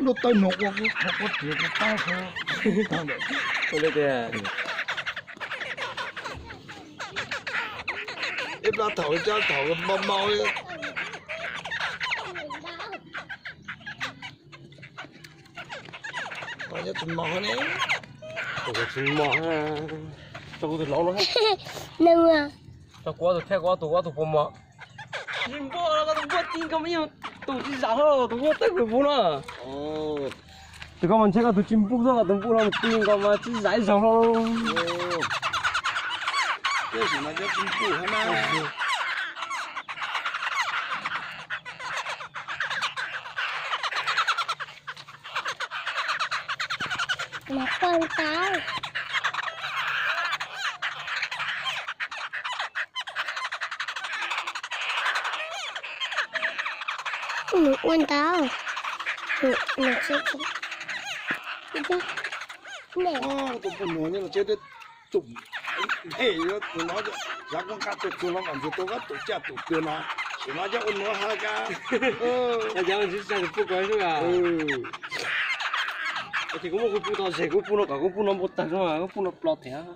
Lub tawb noog ua kuv qhov quav txiav kuv qab xwb. Ua li tias ib plab thaum ib plab thaum mau mau li. Nyob tsis mos ne. Tus tsis mos, tso kuv tus laus no. Tso kuv ob tug thiab, kuv ob tug, kuv ob tug puas mos? Tsis npuaj, koj tus npuaj ti koj me nyuam, tus tsis zam hlo tus nyob tawm kuv puv no. Tus koj mas ntshe koj tus tsis npuaj xwb, koj tus npuaj no ti nkaus mas tsis zam ib zaug hlo. Mas poj ntawd. Nws ua ntawd. Nws tsis, tus poj niam no tsev twb tsum, phem yuav tus no, xav koj nqa tus tuag los mam ntxuag tua koj tus caj tus tuag no, sim no coj ua nuav ha ka. Ces kuv muab kuv pub tau zes, kuv pub no kom kuv pub no npau taws no, kuv pub no plo thiab.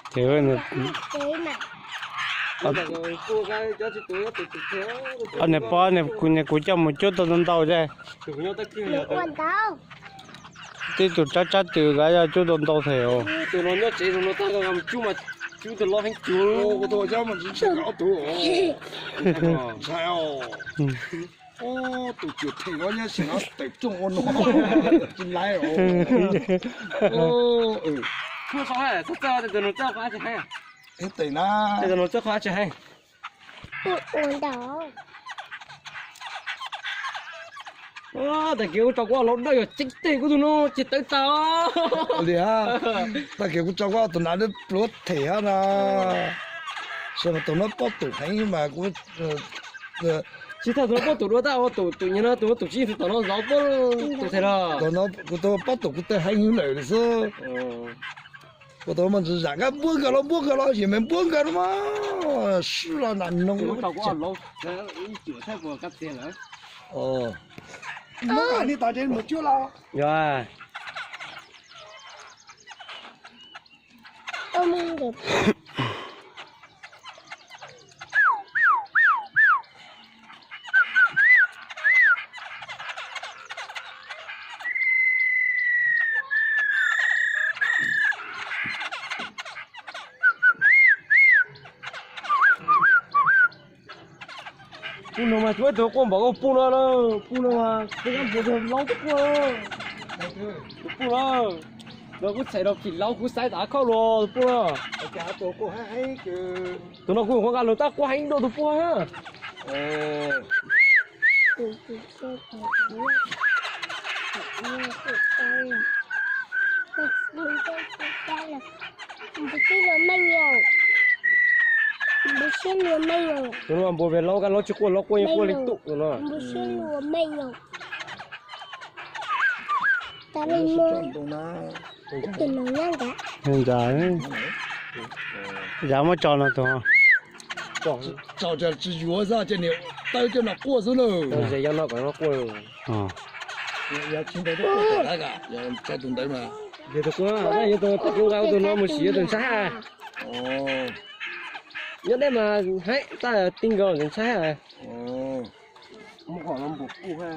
Ces niag pog, niag kuv coj mus cuab tau ntau ntau ces tib tug tsab tsab twm kav yog cuab tau ntau thiab os. Tus no nyob tsev no tag, cuab mas cuab tus loj heev cuag. Tus cuag them no nyob sim no tawm rooj ua no tsis laiv os. Txhob txawj, tus no txawj qhov tsis heev. Tus no txawj qhov tsis heev. Tag kis kuv tso kuv ob laus dawb yog ceeb teg kuv tus no ces tawv tas. Li, tag kis kuv tso kuv ob tug nav dawb pluav them hab no. Tab sis mas tus no pob tus heev mas kuv tsis tau tus no pob tus dua tab ua tus tus nyuag no tus tus tsis yeej tus tom no zov pob tus them los. Kuv tus pob tus kuv tawg heev lawm xwb. Kuv tus mas zam kab npuab nkawd los npuab nkawd los yog me npuab nkawd no mas sib los nas noog. Yog. Pub no mas tsuav ib tug quaj npaum koj pub no lawm, pub no mas pub kab npuas laub twb quaj. Tus pub no, no kuv txhais rau phim laub kuv xaiv tas khauj los tus pub no. Tus no kuv yuav nqa lug tab quaj heev dua tus pub na. Tus no npuas pem laub kab laub tsis quaj, laub quaj yeej quaj li tus no. Ntsa, ntsa muab tso no tus. Tsis yuav xwb ces niam tawb coj no quaj xwb na. Tsis ntawd, tsis ntawd, tsis ntawd, tsis ntawd mas. Yog tus quaj, yog tus tag kis nqa tus no mus sim yog tus ntshai. Nyob deb mas heev, tab ti nkaus ntshai. Muab qhov no npuas pub ha.